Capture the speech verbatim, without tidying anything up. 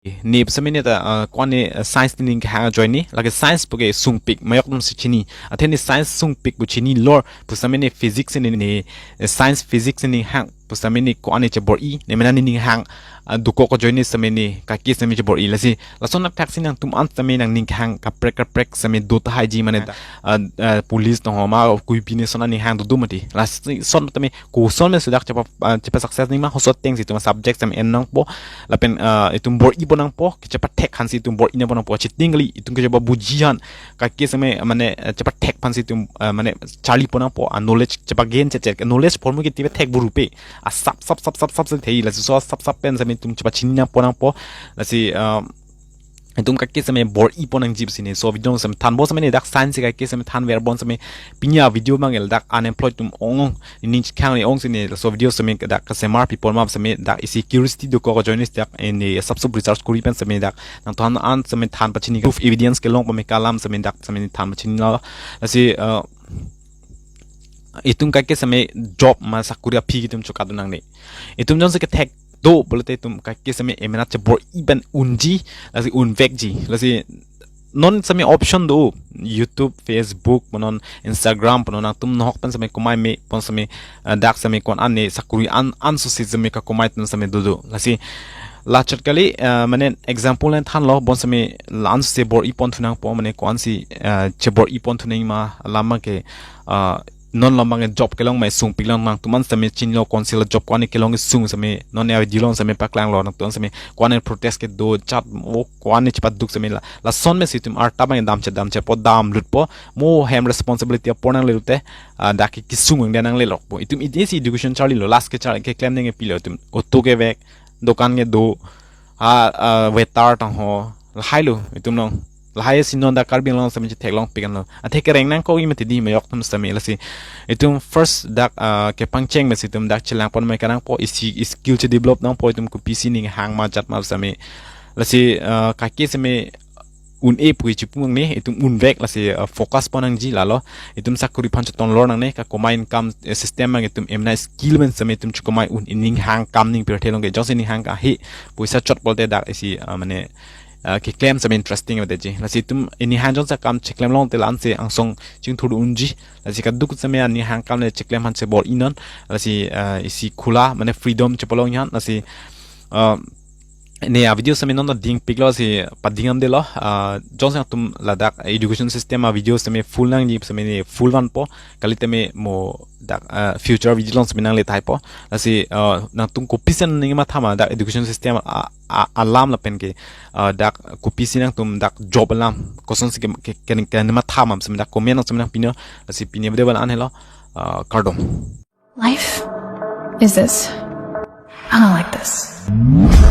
Ne pusitame ne ta, ah, ko-an ne, ah, science ne ning kehang ajoine, lake science puke sungpik, majok atum si chini. Athe ne science sungpik pu chinilor, pusitame ne physics ne, ne, eh, science physics ne hang, pusitame ne ko-an ne chebor-i, ne mena ne ning hang, ah, dokok ajoine sitame ne, kake sitame chebor-i. Lasi, lason athak si nangtum an sitame nangning kehang kaprek kaprek sitame do tahai-ji mane, ah, ah, police tong ho ma, kuipi ne son aning hang do do mati. Lason sitame, koson me sudak chepa, ah, chepa success nangji ma, halaso ateng si itum subject sitame en nangpo, lapen, ah, itum bor-i pon nangpo, ke chepathek aphan si itum bor-i nangpo nangpo, chiting kali, itum ke chepabuji aphan, kake sitame, mane, eh, chepathek aphan si itum, ah, mane, charli pon nangpo, ah, knowledge chepa gain chechek, knowledge formu ke tipe thek buru pe, ah, sap, sap, sap, sap, sap, sap, thei, lasi laso sap, sap pen sitame itum chepachini nangpo nangpo, lasi, ah, itum kake sitame bor-i pon nangji pusi ne, laso video sitame thanbom sitame ne dak science kake sitame thanver bom sitame pini a-video mangel dak unemployed atum ong ong, nening chikhang ne ong si ne, laso video sitame dak kasemar people ma sitame dak isi curiosity dokok ajoine dak ne asap sup research kori pen sitame dak nangtum an sitame than pachini proof evidence kelong pame kalam sitame dak sitame than pachini lo. Lasi, uh, itum kake sitame job ma sakuri aphi itum chokat nangne. Itum jongsi kethek do pulote itum kake sitame emena chebor-i pen unji, lasi unvekji. Lasi non sitame option do, YouTube, Facebook, punon Instagram, punon nangtum nohok pen sitame komai me pon sitame, eh, dak sitame ko-an ne sakuri an, an susi sitame kakomai atum sitame do do. Lasi lachot kali, eh, mane example ne thanlo, bom sitame la-an susi bor-i pon thu nangpo, mane ko-an si, eh, chebor-i pon thu nangji ma, alam ma ke, ah, non alam abang job kelong ma sungpik long, nangtum an sitame chinilo council job ko-an ne kelong kesung sitame non a-video along sitame paklanglo, nangtum an sitame ko-an ne protest kedo chat o ko-an ne chepaduk sitame la, lason me si itum arta abang damchet damchetpo, damlut po, mo hem responsibility apor nangle lote, ah, dak ke kesung ang dia nangle lokpo. Itum isi education charlilo, last ke char keklem nangji pilo itum, auto kevek, dokan kedo, ah, ah, waiter tong ho, lahai lo itum long. Lahai si non dak Karbi Anglong sitame chetheklong pik anlo. Athe kereng nangkok-i mati di majok atum sitame, lasi itum first dak, ah, kepangcheng me si itum dak chelang pon me kanangpo, isi skill chedevelop nangpo, itum kopisi ning hang ma jat ma sitame. Lasi, ah, kake sitame un-e pu chipu nangne, itum unvek, lasi, ah, focus pon nangji lalo. Itum sakuri aphan chetong lor nangne, kakomai income, eh, system abang itum emena skill pen sitame itum chekomai un, ning hang kam ning pirthe long ke, jongsi ning hang ke he, poisa chot pulote dak isi, ah, mane, ah, keklem sitame interesting aveji. Lasi itum ning hang jongsi akam cheklem longte la-an si angsong chingthur unji. Lasi kaduk sitame ning hang kam le cheklem aphan si bor-i non. Lasi, ah, isi khula, mane freedom chepalong aphan. Lasi, ah, ne a-video sitame non dingpiklo, si pading damdelo. Ah, jongsi nangtum ladak education system a-video sitame full nangji sitame ne full vanpo. Kali tame mo dak, ah, future video along sitame nangle thaipo. Lasi, ah, nangtum kopisi nangning matha ma dak education system a, a, alam lapen ke, ah, dak kopisi nangtum dak job alam kosonsi ke, ke, ke, ke matha ma sitame dak comment along sitame nangpinon. Lasi pini a-video abang la-an helo. Ah, kardom. Life is this. I don't like this.